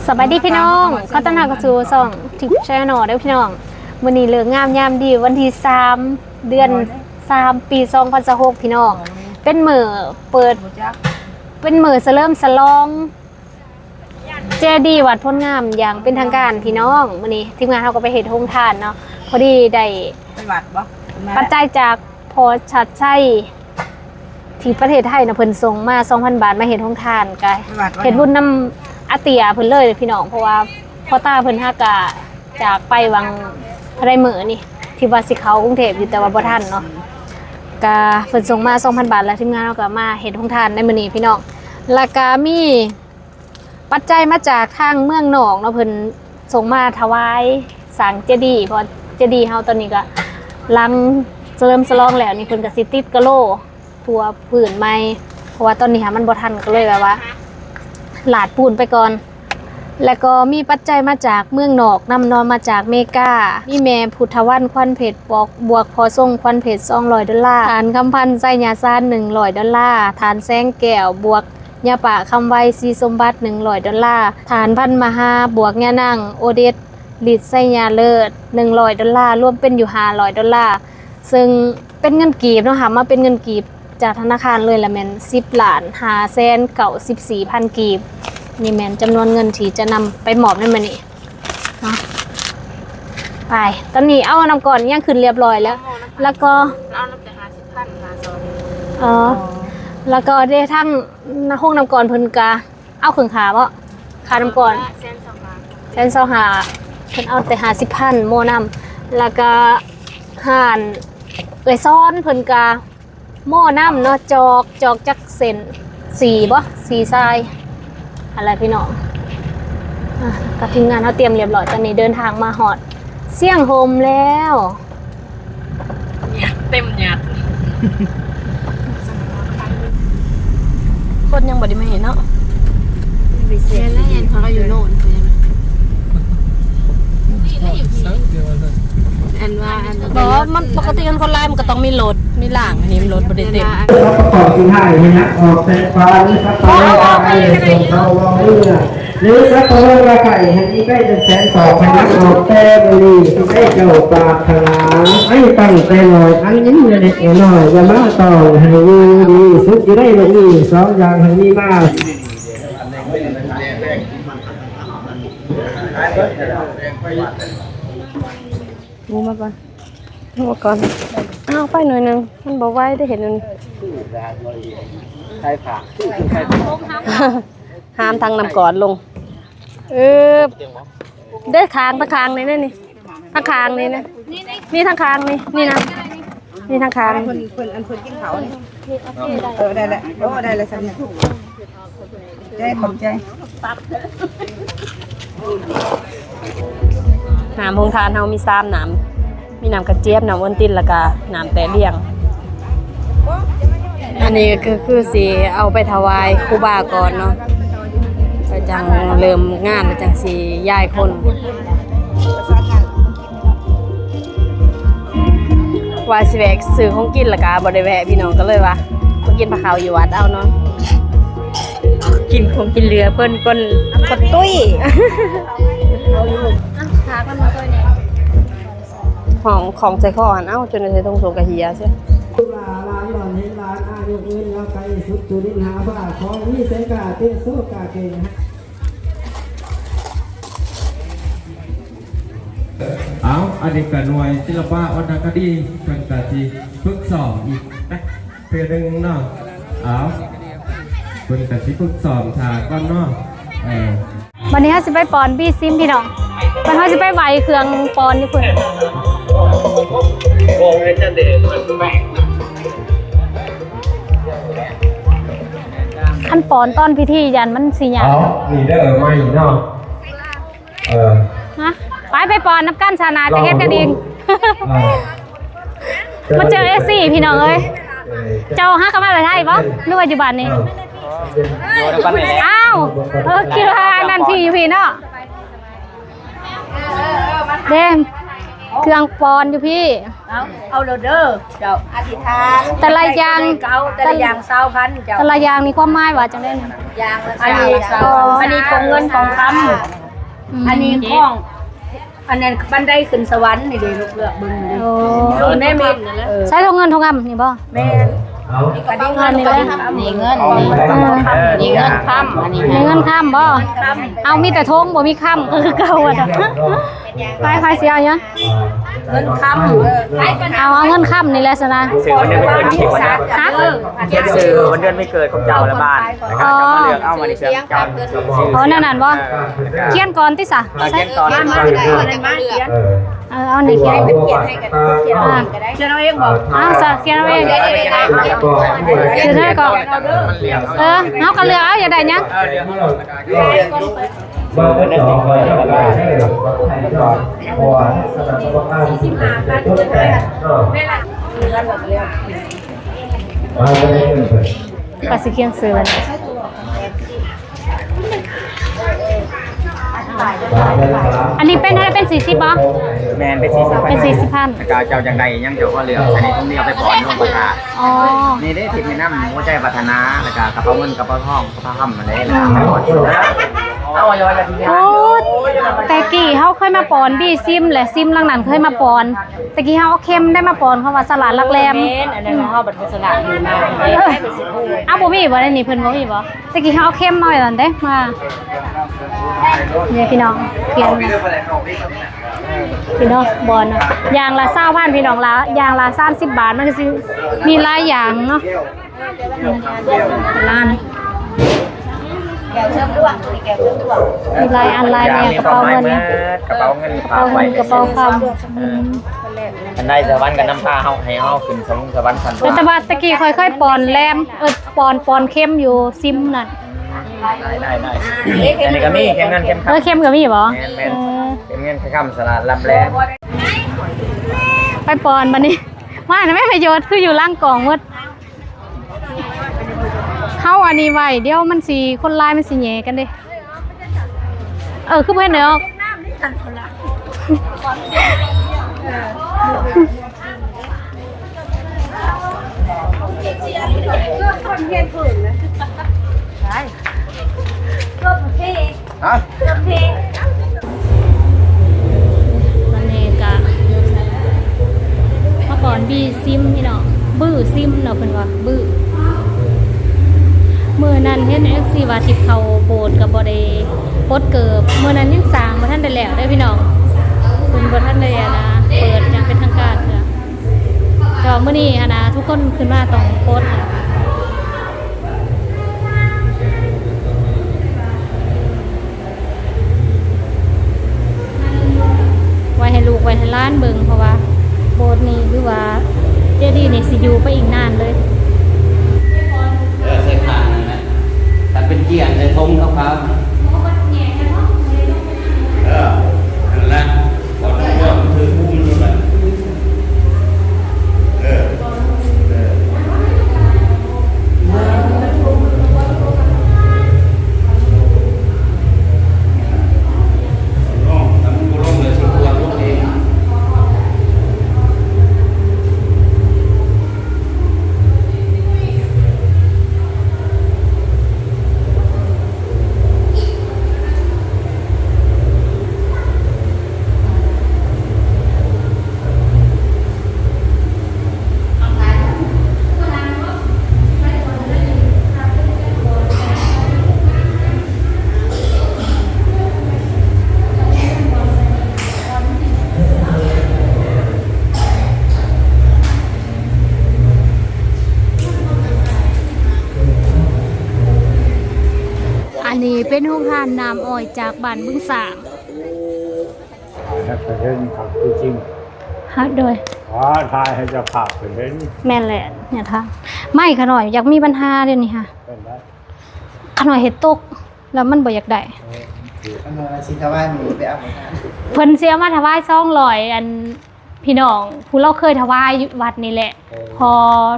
ສະບາຍດີພີ່ນ້ອງ ຂໍຕ້ອນຮັບເຂົ້າສູ່ຊ່ອງ Tip Channel ເດີພີ່ນ້ອງ. ມື້ນີ້ເລີກງາມຍາມດີ ວັນທີສາມ ເດືອນສາມ ປີສອງພັນຊາວຫົກ ພີ່ນ້ອງ ເປັນມື້ເປີດ ເປັນມື້ສະເຫຼີມສະຫຼອງເຈດີວັດໂພນງາມຢ່າງເປັນທາງການພີ່ນ້ອງ. ມື້ນີ້ທີມງານເຮົາກໍໄປເຮັດໂຮງທານເນາະ ພໍດີໄດ້ ໄປວັດບໍ່? ປັດໄຈຈາກພໍ່ຊັດໄຊ ທີ່ປະເທດໄທນະ ເພິ່ນສົ່ງມາສອງພັນບາດ ມາເຮັດໂຮງທານ ກະເຮັດບຸນນຳອາເຕຍເພິ່ນເລີຍພີ່ນ້ອງ ເພາະວ່າພໍ່ຕາເພິ່ນຫາກະຈາກໄປຫວ່າງພະໄດມື້ນີ້ ທີ່ວ່າຊິເຂົ້າກຸງເທບຢູ່ ແຕ່ວ່າບໍ່ທັນເນາະ. ກະເພິ່ນສົ່ງມາສອງພັນບາດ ແລ້ວທີມງານເຮົາກະມາເຮັດໂຮງທານໃນມື້ນີ້ພີ່ນ້ອງ. ແລ້ວກະມີ ປັດໄຈມາຈາກທາງເມືອງນອກເນາະ ເພິ່ນສົ່ງມາຖວາຍສ້າງເຈດີ ເພາະເຈດີເຮົາຕອນນີ້ກະຫຼັງສະເຫຼີມສະຫຼອງແລ້ວນີ້ ເພິ່ນກະຊິຕິດກະໂຫຼທົ່ວພື້ນໃໝ່ ເພາະວ່າຕອນນີ້ຫາມັນບໍ່ທັນ ກໍເລີຍແບບວ່າລາດປູນໄປກ່ອນ. ແລ້ວກໍມີປັດໄຈມາຈາກເມືອງນອກນຳເນາະ ມາຈາກເມກາ ມີແມ່ພຸດທະວັນ ຂວັນເພັດ ບວກ ບວກພໍ່ຊົງ ຂວັນເພັດ ສອງຮ້ອຍໂດລາ, ທ່ານຄຳພັນ ໄຊຍາສານ ໜຶ່ງຮ້ອຍໂດລາ, ທ່ານແສງແກ້ວ ບວກ ຍາປ້າຄຳໄວ ສີສົມບັດ ໜຶ່ງຮ້ອຍໂດລາ, ທ່ານພັນມະຫາ ບວກຍານາງໂອເດັດ ລິດໄຊຍາເລີດ ໜຶ່ງຮ້ອຍໂດລາ, ລວມເປັນຢູ່ຫ້າຮ້ອຍໂດລາ ເຊິ່ງເປັນເງິນກີບເນາະ ຫາມາເປັນເງິນກີບຈາກທະນາຄານເລີຍລະແມ່ນສິບລ້ານຫ້າແສນເກົ້າສິບສີ່ພັນກີບ. ນີ້ແມ່ນຈຳນວນເງິນທີ່ຈະນຳໄປມອບໃນມື້ນີ້ເນາະ. ໄປ ຕອນນີ້ເອົານ້ຳກ້ອນຫຍັງຂຶ້ນລຽບລ້ອຍແລ້ວ ແລ້ວກໍ ເອົານຳແຕ່ຫ້າສິບພັນ ຫ້າສອງ ອໍ ອໍ ແລ້ວກໍເດ້ທາງໂຮງນ້ຳກ້ອນເພິ່ນກະ ເອົາເຄິ່ງຄ່າບໍ? ຄ່ານ້ຳກ້ອນ ແສນຊາວຫ້າ ແສນຊາວຫ້າ ເພິ່ນເອົາແຕ່ຫ້າສິບພັນ ໝໍ້ນຳ ແລ້ວກະຮ້ານເອື້ອຍສອນເພິ່ນກະໝໍ້ນຳເນາະ ຈອກ ຈອກຈັກເສັ້ນ ສີ່ບໍ? ສີ່ຊາຍ ຫັ້ນແຫຼະພີ່ນ້ອງ. ອ່ະ ກັບທີມງານເຮົາຕຽມລຽບລ້ອຍ ຕອນນີ້ເດີນທາງມາຮອດຊຽງໂຮມແລ້ວ. ຍາດເຕັມຍາດ ຄົນຍັງບໍ່ໄດ້ມາເຫັນເນາະ ແມ່ນແລ້ວ ເຫັນເຂົາຢູ່ໂນ່ນ ອັນວ່າ ອັນ ບໍ່ ມັນປົກກະຕິ ຄັນຄົນຫຼາຍມັນກໍຕ້ອງມີລົດ ມີລ່າງ ອັນນີ້ລົດບໍ່ໄດ້ເຕັມ. ປະກອບກິນໃຫ້ເຫັນນັກອອກແຕ່ฟ้າ ຫຼືສັບປະເລີອາໄອສົ່ງເຂົາເວົ້າເລື່ອ ຫຼືສັບປະເລີອາໄອ ໃຫ້ມີໄດ້ເປັນແສນຕອບ ໃຫ້ນັກອອກແຕ່ມື້ນີ້ ທີ່ໄດ້ເຈົ້າປາດຖະໜາ ໃຫ້ຕັ້ງແຕ່ນ້ອຍ ອັນຍິນເລັກນ້ອຍ ຢ່າມາຕ້ອງ ໃຫ້ຢູ່ດີສຸກຢູ່ໃນໂລກນີ້ ສອງຢ່າງໃຫ້ມີມາ. ໝູມາກ່ອນ ໝູມາກ່ອນ ເອົາໄປໜ້ອຍໜຶ່ງ ມັນບໍ່ໄຫວໄດ້ເຫັນອັນນີ້ ຫາມທັງນ້ຳກອດລົງ ເອີ ເດ້ ທາງ ທາງຂ້າງນີ້ ນີ້ ທາງຂ້າງນີ້ນະ ນີ້ທາງຂ້າງນີ້ ນີ້ນະ ນີ້ທາງຂ້າງ ເພິ່ນ ເພິ່ນ ອັນເພິ່ນກິນເຂົ້ານີ້ ເອີ ໄດ້ແລ້ວ ໂອ້ ໄດ້ແລ້ວ ສ່ຳນີ້ ໃຈ ຂອບໃຈ. ນ້ຳໂຮງທານເຮົາມີສາມນ້ຳ ມີນ້ຳກະຈຽບ ນ້ຳໂອວັນຕິນ ແລ້ວກະນ້ຳແຕະລຽງ. ອັນນີ້ກໍຄື ຄືຊິເອົາໄປຖວາຍຄູບາກ່ອນເນາະ ແລ້ວຈັ່ງເລີ່ມງານ ແລ້ວຈັ່ງຊິຍ້າຍຄົນ. ວ່າຊິແວະຊື້ຂອງກິນ ແລ້ວກະບໍ່ໄດ້ແວະ ພີ່ນ້ອງ ກໍເລີຍວ່າມາກິນພາເຂົ້າຢູ່ວັດເອົາເນາະ. ກິນຂອງກິນເຫຼືອເພິ່ນ ເພິ່ນ ເພິ່ນຕຸ້ຍ ເອົາຢູ່ ອ່ະ ພາກັນມາຊ່ວຍແດ່ ຂອງ ຂອງໃສ່ຄໍຫັ້ນ ເອົ້າ ຈົນໄດ້ໃສ່ຖົງ ຖົງກະເຫຍເສຍ. ລູກຫຼານຫຼານຫຼອນເຫັນຫຼານອາຍຸຍືນຍາວໄກ ສຸດຈຸລິນຫາພາ ຂໍໃຫ້ມີແສງກາເຕໂສກາເກງ. ເອົາ ອັນນີ້ກະໜ່ວຍສິລະປະວັນນະຄະດີ ເພິ່ນກະຊິຝຶກຊ້ອມອີກນະ ເທື່ອໜຶ່ງເນາະ. ເອົາ ເພິ່ນກະຊິຝຶກຊ້ອມຖ້າກ່ອນເນາະ ເອີ. ບັດນີ້ເຮົາຊິໄປປ້ອນບີຊິມພີ່ນ້ອງ ເພິ່ນ ເຮົາຊິໄປໄຫວ້ເຄື່ອງປ້ອນຢູ່ພຸ້ນ. ຄັນປ້ອນຕອນພິທີຢ້ານມັນຊິຍາກ. ເອົາ ນີ້ເດີ ໄມ້ເນາະ ເອີ ຮະ ໄປ ໄປປ້ອນນຳກັນຊາວໜ້າຈະເຮັດກັນເອງ. ເອີ ມາເຈີເອັຟຊີພີ່ນ້ອງເອີຍ. ເຈົ້າຫາກັນມາແຕ່ໄທບໍ ຫຼືວ່າຢູ່ບ້ານນີ້? ເອີ ຢູ່ນຳກັນນີ້ແຫຼະ. ອ້າວ ເອີ ຄິດວ່າອັນນັ້ນພີ່ຢູ່ພີ້ເນາະ ເດ້. ເຄື່ອງປອນຢູ່ພີ້ ເອົາ ເອົາໂລດເດີເຈົ້າ ອະທິຖານ ແຕ່ລະຢ່າງ ເອົາແຕ່ລະຢ່າງຊາວພັນເຈົ້າ ແຕ່ລະຢ່າງນີ້ຄວາມໝາຍວ່າຈັ່ງໃດນີ້? ຢ່າງລະ ອັນນີ້ ຊາວ ອັນນີ້ຂອງເງິນຂອງຄຳ ອືມ ອັນນີ້ຂອງ ອັນນັ້ນບັນໄດຂຶ້ນສະຫວັນນີ້ເດ້ ລູກເລືອກເບິ່ງເດ້ ໂອ້ ຢູ່ໃນເມັດ ເອີ ໃຊ້ຖົງເງິນຖົງຄຳນີ້ບໍ່? ແມ່ນ ອັນນີ້ເງິນ ນີ້ເງິນຄຳ ອັນນີ້ເງິນຄຳບໍ່? ເອົາມີແຕ່ຖົງບໍ່ມີຄຳ ກໍຄືເກົ່າຫັ້ນນະ ໃຜ ໃຜຊິເອົາຫຍັງ? ເງິນຄຳ ເອີ ເອົາ ເອົາເງິນຄຳນີ້ແຫຼະຊັ້ນນະ ຊື່ວັນເດືອນປີເກີດຂອງເຈົ້າ ຮະ? ຂຽນຊື່ວັນເດືອນປີເກີດຂອງເຈົ້າ ແລະ ບ້ານ ແລ້ວກໍເຈົ້າມາເລືອກເອົາ ອັນນີ້ເຄື່ອງເຈົ້າ ອໍ ແນວນັ້ນບໍ່? ເອີ ຂຽນກ່ອນຕິຊະ ເອີ ຂຽນກ່ອນ ມາ ມາ ມາຂຽນ ເອີ ເອົານີ້ຂຽນ ຂຽນໃຫ້ກັນ ຂຽນເອົາເອງບໍ່? ເອົາຊະ ຂຽນເອົາເອງ ຊື່ໃດກໍ ເອີ ເຮົາກໍເລືອກເອົາ ຢາກໄດ້ຫຍັງ? ເອີ ເລືອກເອົາ ກະຊິຂຽນຊື່ ອັນນີ້ເປັນເທົ່າໃດ? ເປັນສີ່ສິບບໍ່? ແມ່ນ ເປັນສີ່ສິບ ເປັນສີ່ສິບພັນ ແລ້ວກະເຈົ້າຢາກໄດ້ຫຍັງເຈົ້າກໍເລືອກ ອັນນີ້ຕ້ອງເອົາໄປປ້ອນໂຍມພະທາດ ອໍ ນີ້ເດ້ ທິດແນະນຳ ຫົວໃຈປາດຖະໜາ ແລ້ວກະກະເປົາເງິນກະເປົາທອງ ພະທຳຫັ້ນເດ້ ອືມ ໂອ້ ແຕ່ກີ້ເຮົາເຄີຍມາປອນບີຊິມແຫຼະ ຊິມຫຼັງນັ້ນເຄີຍມາປອນ ແຕ່ກີ້ເຮົາເອົາເຂັມໄດ້ມາປອນ ເຂົາວ່າສະຫຼາດຫຼັກແຫຼມ ແມ່ນ ອັນນັ້ນເຮົາບັດສະຫຼາດຢູ່ນະ ເອີ ເອົາ ບໍ່ມີບໍ່ໃນນີ້ ເພິ່ນບໍ່ມີບໍ່? ແຕ່ກີ້ເຮົາເອົາເຂັມມາໄວ້ນັ້ນເດ້ ມາ ນີ້ພີ່ນ້ອງ ຂຽນນະ ພີ່ນ້ອງ ບ່ອນນະ ຢ່າງລະຊາວພັນ ພີ່ນ້ອງລະ ຢ່າງລະສາມສິບບາດ ມັນກໍຊິມີຫຼາຍຢ່າງເນາະ. ຮ້ານ ແກ້ວເສີມດວງ ແກ້ວເສີມດວງ ມີຫຼາຍອັນຫຼາຍແນວ ກະເປົາເງິນ ກະເປົາເງິນ ກະເປົາຄຳ ເອີ ອັນໃດສະຫວັນກໍນຳພາເຮົາ ໃຫ້ເຮົາຂຶ້ນສະຫວັນຊັ້ນຟ້າ ແຕ່ວ່າແຕ່ກີ້ຂ້ອຍເຄີຍປອນແຫຼມ ເອີ ປອນ ປອນເຂັມຢູ່ຊິມນັ້ນ ໄດ້ ໄດ້ ໄດ້ ອັນນີ້ກໍມີ ເຂັມເງິນ ເຂັມຄຳ ເອີ ເຂັມກໍມີບໍ່? ແມ່ນ ແມ່ນ ເອີ ເຂັມເງິນ ເຂັມຄຳ ສະຫຼາດຫຼັກແຫຼມ ໄປປອນບັດນີ້ ມານະແມ່ ປະໂຫຍດ ຄືຢູ່ຫຼັງກ້ອງໝົດ. ເຮົາອັນນີ້ໄວ້ ດຽວມັນຊິ ຄົນຫຼາຍມັນຊິແຫຍ່ກັນເດ້. ເອີ ຄືບໍ່ເຫັນໄດ້ອອກ. ຮະ? ວັນນີ້ກະມາປ້ອນບີຊິມພີ່ນ້ອງ ບືຊິມເນາະ ເພິ່ນວ່າບື. ມື້ນັ້ນເຫັນເອັຟຊີວ່າຊິເຂົ້າໂບດກໍບໍ່ໄດ້ປົດເກີບ ມື້ນັ້ນຍັງສ້າງບໍ່ທັນໄດ້ແລ້ວເດ້ພີ່ນ້ອງ ເພິ່ນບໍ່ທັນໄດ້ ອັນນະ ເປີດຢ່າງເປັນທາງການເທື່ອ ແຕ່ວ່າມື້ນີ້ຫັ້ນນະ ທຸກຄົນຂຶ້ນມາຕ້ອງປົດ. ໄວ້ໃຫ້ລູກໄວ້ໃຫ້ຫຼານເບິ່ງ ເພາະວ່າໂບດນີ້ ຫຼືວ່າເຈດີນີ້ ຊິຢູ່ໄປອີກນານເລີຍ. ເອີ ໃສ່ຜ້ານັ້ນແຫຼະ ຖ້າເປັນກ້ຽງໃສ່ຖົງຂາວໆ ເອີ ນັ້ນແຫຼະ ບໍ່ຕ້ອງກລັວ ມັນຖືກມຸມມັນໂລດແຫຼະ. ເອີ ເອີ ອັນນີ້ເປັນໂຮງທານນ້ຳອ້ອຍຈາກບ້ານບຶງຊ້າງ. ໃຫ້ເຫັນຄັກຕົວຈິງ ຮະ ໂດຍ ວ່າຖ່າຍໃຫ້ເຈົ້າພາບເພິ່ນເຫັນ. ແມ່ນແຫຼະ ຢ່າຖາມ ໄມ້ຂະນ້ອຍຢາກມີບັນຫາດຽວນີ້ຫະ ເປັນໄດ? ຂະນ້ອຍເຮັດຕົກ ແລ້ວມັນບໍ່ຢາກໄດ້ ເອີ ເພິ່ນວ່າຊິຖວາຍໝູ່ໄປເອົາ ເພິ່ນຊິເອົາມາຖວາຍສອງຮ້ອຍ ອັນ ພີ່ນ້ອງຜູ້ລາວເຄີຍຖວາຍຢູ່ວັດນີ້ແຫຼະ ເອີ ພໍ່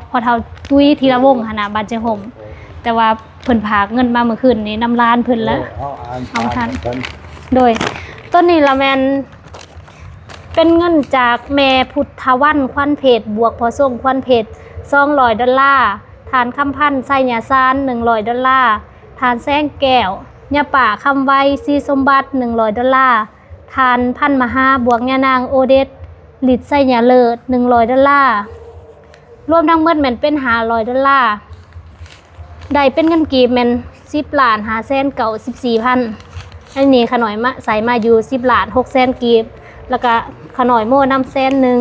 ພໍ່ເຖົ້າຕຸ້ຍທີລະວົງຫັ້ນນະ ບ້ານເຊໂຮມ ເອີ ແຕ່ວ່າເພິ່ນຝາກເງິນມາມື້ຄືນນີ້ນຳຫຼານເພິ່ນລະ ເອີ ເອົາມາທານ ໂດຍ ຕົ້ນນີ້ລະແມ່ນ ເປັ ເປັນເງິນຈາກແມ່ພຸດທະວັນ ຂວັນເພັດ ບວກພໍ່ຊົງ ຂວັນເພັດ ສອງຮ້ອຍດອນລາ, ທ່ານຄຳພັນ ໄຊຍະສານ ໜຶ່ງຮ້ອຍດອນລາ, ທ່ານແສງແກ້ວ ຍາປ້າຄຳໄວ ສີສົມບັດ ໜຶ່ງຮ້ອຍດອນລາ, ທ່ານພັນມະຫາ ບວກຍານາງໂອເດັດ ລິດໄຊຍະເລີດ ໜຶ່ງຮ້ອຍດອນລາ, ລວມທັງໝົດແມ່ນເປັນຫ້າຮ້ອຍດອນລາ. ໄດ້ເປັນເງິນກີບແມ່ນສິບລ້ານຫ້າແສນເກົ້າສິບສີ່ພັນ. ອັນນີ້ຂະນ້ອຍມາ ໃສ່ມາຢູ່ສິບລ້ານຫົກແສນກີບ ແລ້ວກະຂະນ້ອຍໂມນຳແສນໜຶ່ງ.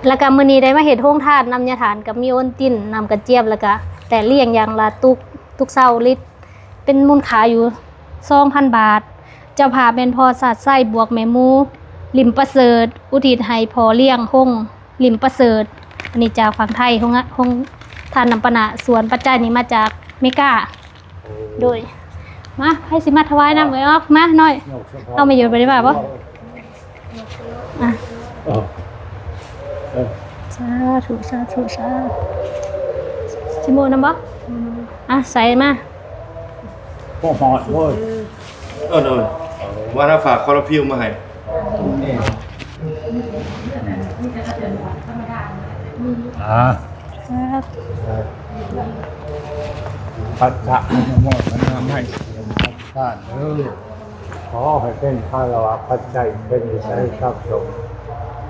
ແລ້ວກະມື້ນີ້ໄດ້ມາເຮັດໂຮງທານນຳຍາທ່ານ ກັບມີໂອນຕິນ, ນ້ຳກະຈຽບ ແລ້ວກະແຕລຽງຢ່າງລະຕຸກ ຕຸກຊາວລິດ ເປັນມູນຄ່າຢູ່ສອງພັນບາດ. ເຈົ້າພາບແມ່ນພໍ່ຊາດໄຊ ບວກແມ່ໝູ ລິມປະເສີດ ອຸທິດໃຫ້ພໍ່ລ້ຽງ ຮົງ ລິມປະເສີດ. ອັນນີ້ຈາກຝັ່ງໄທ ໂຮງ ໂຮງທານນ້ຳປານະ. ສ່ວນປັດໄຈນີ້ມາຈາກເມກາ. ໂດຍ ມາ ໃຜຊິມາຖວາຍນ້ຳເອີຍອອກ ມາໜ້ອຍ. ເອົາມາຢູ່ບໍລິວານບໍ່? ອ່ະ ເອີ ເອີ ສາທຸ ສາທຸ ສາທຸ. ຊິໂມນຳບໍ່? ອ່ະ ໃສ່ມາ. ບໍ່ຮອດເວີຍ. ເອີ ໂດຍ ວ່າຖ້າຝາກຄອລລາຟິວມາໃຫ້. ອ່າ ສາທຸ ປັດຈະອະນຸໂມທະນາໃຫ້ ທ່ານເອີຍ ຂໍໃຫ້ເປັນພາລະວະປັດໄຈ ເປັນວິໄສຊັບສົມ.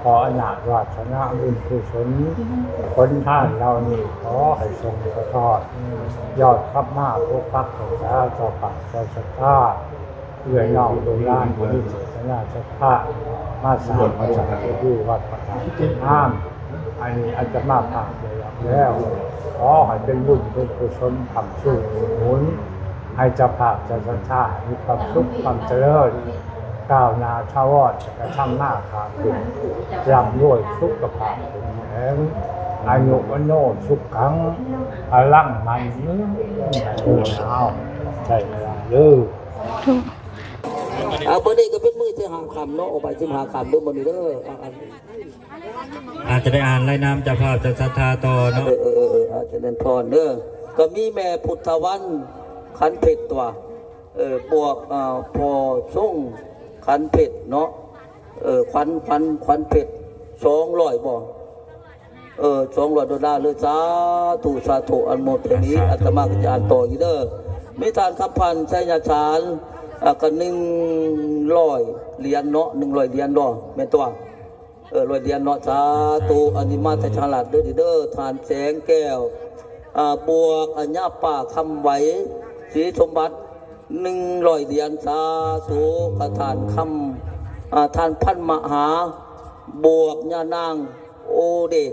ຂໍອຳນາດວາສະໜາບຸນກຸສົນ ຜົນທານເຫຼົ່ານີ້ ຂໍໃຫ້ສົ່ງສະທ້ອນ ຍອດກັບມາປົກປັກຮັກສາເຈົ້າພາບເຈົ້າສັດທາ ເອື້ອຍນ້ອງລູກຫຼານຜູ້ມີເຈດຕະນາສັດທາ ມາສ້າງມາສັກເຈດີย์ວັດພະທາດງາມ. ອັນນີ້ອາດຕະມາພາບໄດ້ຮັບແລ້ວ ຂໍໃຫ້ເປັນບຸນເປັນກຸສົນຄ້ຳຊູໜູນ ໃຫ້ເຈົ້າພາບເຈົ້າສັດທາມີຄວາມສຸກຄວາມຈະເລີນ ກ້າວໜ້າຖາວອນ ແລະກະທຳມາຄ້າຂຶ້ນ ລ່ຳລວຍສຸຂະພາບເຂັ້ມແຂງ ອາຍຸວັນໂນສຸຂັງພະລັງ ໝັ້ນຍືນໃຫ້ເດີເຮົາ. ໃຊ່ແລ້ວເດີ. ອ່າ ມື້ນີ້ກະເປັນມື້ທີຫ້າຄ່ຳເນາະ ອອກໄປສິບຫ້າຄ່ຳເດີມື້ນີ້ເດີ. ອ່າ ອາດຈະໄດ້ອ່ານລາຍນາມເຈົ້າພາບເຈົ້າສັດທາຕໍ່ເນາະ. ເອີ ເອີ ເອີ ເອີ ອາ ຈະເລີນພອນເດີ. ກະມີແມ່ພຸດທະວັນ ຂັນເພັດຕົວະ ເອີ ບວກ ອ່າ ພໍ່ຊົງ ຂັນເພັດເນາະ. ເອີ ຂວັນ ຂວັນ ຂວັນເພັດ ສອງຮ້ອຍບໍ່? ເອີ ສອງຮ້ອຍດອນລາເລີຍ. ສາທຸ ສາທຸ ອະນຸໂມທະນາ. ອາດຕະມາກະຈະອ່ານຕໍ່ອີກເດີ. ມີທ່ານຄຳພັນ ໄຊຍະສານ ອ່າ ກະໜຶ່ງຮ້ອຍຫຼຽນເນາະ ໜຶ່ງຮ້ອຍຫຼຽນເນາະ ແມ່ນຕົວະ? ເອີ ຮ້ອຍຫຼຽນເນາະ. ສາທຸ ອັນນີ້ມາແຕ່ສະຫະລັດເດີ ເດີ. ທ່ານແສງແກ້ວ ອ່າ ບວກ ອາ ຍາປ້າຄຳໄວ ສີສົມບັດ ໜຶ່ງຮ້ອຍຫຼຽນ. ສາທຸ ກະທ່ານຄຳ ອ່າ ທ່ານພັນມະຫາ ບວກຍານາງໂອເດດ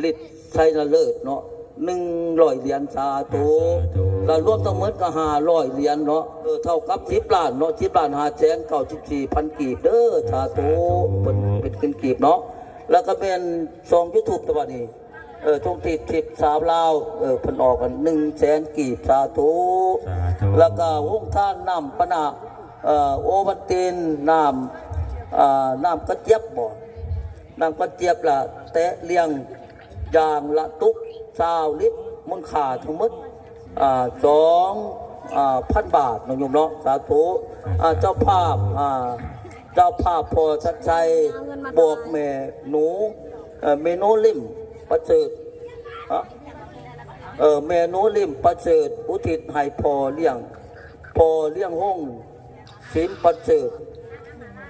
ລິດໄຊນະເລີດເນາະ ໜຶ່ງຮ້ອຍຫຼຽນ. ສາທຸ ສາທຸ ກະລວມທັງໝົດກະຫ້າຮ້ອຍຫຼຽນເນາະ. ເອີ ເທົ່າກັບສິບລ້ານເນາະ ສິບລ້ານຫ້າແສນເກົ້າສິບສີ່ພັນກີບເດີ. ສາທຸ ສາທຸ ເປັນ ເປັນເງິນກີບເນາະ. ແລ້ວກະແມ່ນຊ່ອງຢູທູບຕະບາດນີ້ ເອີ ຊ່ອງຕິດທິບຊາວລາວ ເອີ ເພິ່ນອອກກັນໜຶ່ງແສນກີບ. ສາທຸ ສາທຸ ແລ້ວກະໂຮງທານນ້ຳປານະ ເອີ ໂອວັນຕິນ ນ້ຳ ເອີ ນ້ຳກະຈຽບບໍ່? ນ້ຳກະຈຽບລະແຕະລ້ຽງຢ່າງລະຕຸກຊາວລິດ ມູນຄ່າທັງໝົດ ອ່າ ສອງ ອ່າ ພັນບາດເນາະໂຍມເນາະ. ສາທຸ ອ່າ ເຈົ້າພາບ ອ່າ ເຈົ້າພາບພໍ່ຊັດໄຊ ບວກແມ່ໜູ ເອີ ແມ່ໜູລິມປະເສີດ ເອີ ແມ່ໜູລິມປະເສີດ ອຸທິດໃຫ້ພໍ່ລ້ຽງ ພໍ່ລ້ຽງຮົງ ສິມປະເສີດ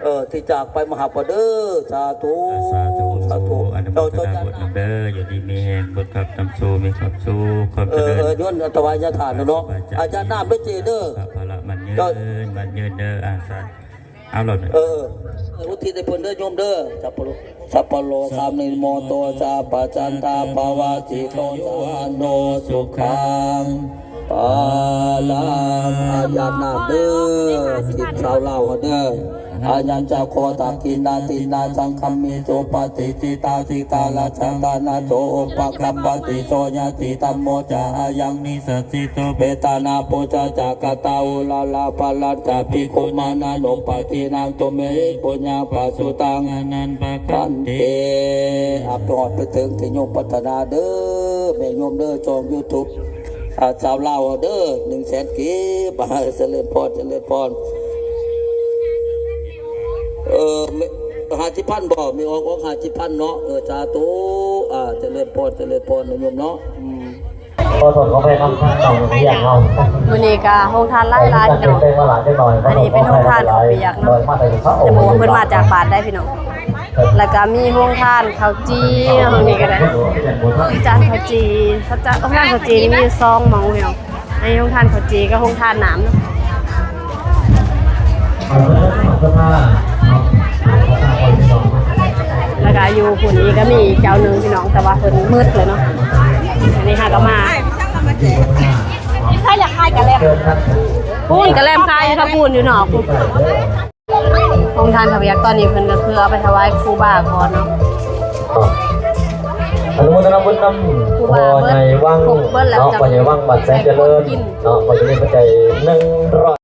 ເອີ ທີ່ຈາກໄປມາຮັບເອົາເດີ. ສາທຸ ສາທຸ ສາທຸ ອະນຸໂມທະນາບຸນນຳເດີ. ຢູ່ດີມີແຮງ ບຸນຄ້ຳນຳສູ່ ມີຄວາມສຸກ ຄວາມຈະເລີນ. ເອີ ເອີ ໂຍນຖວາຍຍາທານເນາະ ອາຈານນ້ຳເດີເຈເດີ. ພະລະໝັ້ນຍືນ ໝັ້ນຍືນເດີ. ອາ ສາທຸ ເອົາໂລດ ເອີ ອຸທິດໃຫ້ເພິ່ນເດີໂຍມເດີ. ສັບພະໂລ ສັບພະໂລ ສາມນິໂມໂຕ ສະປະຈັນຕາ ປະວາຕິໂຕ ສາໂນ ສຸຂັງ ພະລັງ. ອາ ຢາດນ້ຳເດີ ທີມຊາວລາວເຮົາເດີ. ອາຍັນຈະໂຄ ທັກຂິນາທິນນາ ສັງຄະມິ ສຸປະຕິດຖິຕາ ທິຕາ ລາຊະຕານະໂສ ອຸປະກັບປະຕິ ໂສຍະຕິ ທຳໂມ ຈະອາຍັງ ນິສສະ ເວທະນາ ປຸຊາຈະກະຕາ ອຸລາລາ ພະລັນຈະ ພິກຂຸມານານຸປາທິນັງ ຕຸມເມຫິ ປຸນຍັງ ປະສຸຕັງ ອານັນປະຄັນຕິ. ອາ ຮອດໄປເຖິງທີ່ໂຍມປາດຖະໜາເດີ ແມ່ໂຍມເດີ ຊ່ອງຢູທູບ ອາ ຊາວລາວເຮົາເດີ ໜຶ່ງແສນກີບ. ອາ ຈະເລີນພອນ ຈະເລີນພອນ. ເອີ ຫ້າສິບພັນບໍ່? ມີອອກ ອອກຫ້າສິບພັນເນາະ. ເອີ ສາທຸ ອ່າ ຈະເລີນພອນ ຈະເລີນພອນນະໂຍມເນາະ. ອືມ ຂໍໂທດຂໍອະໄພນຳ ທາງເຈົ້າຂອງວຽກເຮົາ. ມື້ນີ້ກະໂຮງທານຫຼາຍໆ ພີ່ນ້ອງ. ອັນນີ້ເປັນໂຮງທານເຂົ້າປຽກເນາະ. ຈະບອກວ່າເພິ່ນມາຈາກບ້ານໃດພີ່ນ້ອງ. ແລ້ວກະມີໂຮງທານເຂົ້າຈີ່ ຫ້ອງນີ້ກະໄດ້ ໂຮງທານເຂົ້າຈີ່ ເຂົາຈະ ໂຮງທານເຂົ້າຈີ່ນີ້ມີຢູ່ສອງໝ່ອງພີ່ນ້ອງ. ໃນໂຮງທານເຂົ້າຈີ່ກັບໂຮງທານນ້ຳເນາະ. ແລ້ວກະຢູ່ພຸ້ນອີກກະມີອີກເຈົ້າໜຶ່ງພີ່ນ້ອງ ແຕ່ວ່າເພິ່ນມືດແລ້ວເນາະ. ອັນນີ້ເຮົາກະມາ ໃຜຢາກຂາຍກະແລັມ ພຸ້ນກະແລັມຂາຍຢູ່ທາງພຸ້ນຢູ່ນອກພຸ້ນ. ໂຮງທານເຂົ້າປຽກຕອນນີ້ເພິ່ນກະຄືເອົາໄປຖວາຍຄູບາກ່ອນເນາະ. ອະນຸໂມທະນາບຸນນຳ ພໍ່ໃຫຍ່ວັງເນາະ ພໍ່ໃຫຍ່ວັງບ້ານແສງຈະເລີນເນາະ ຂໍຈະເລີນປັດໄຈໜຶ່ງຮ້ອຍ.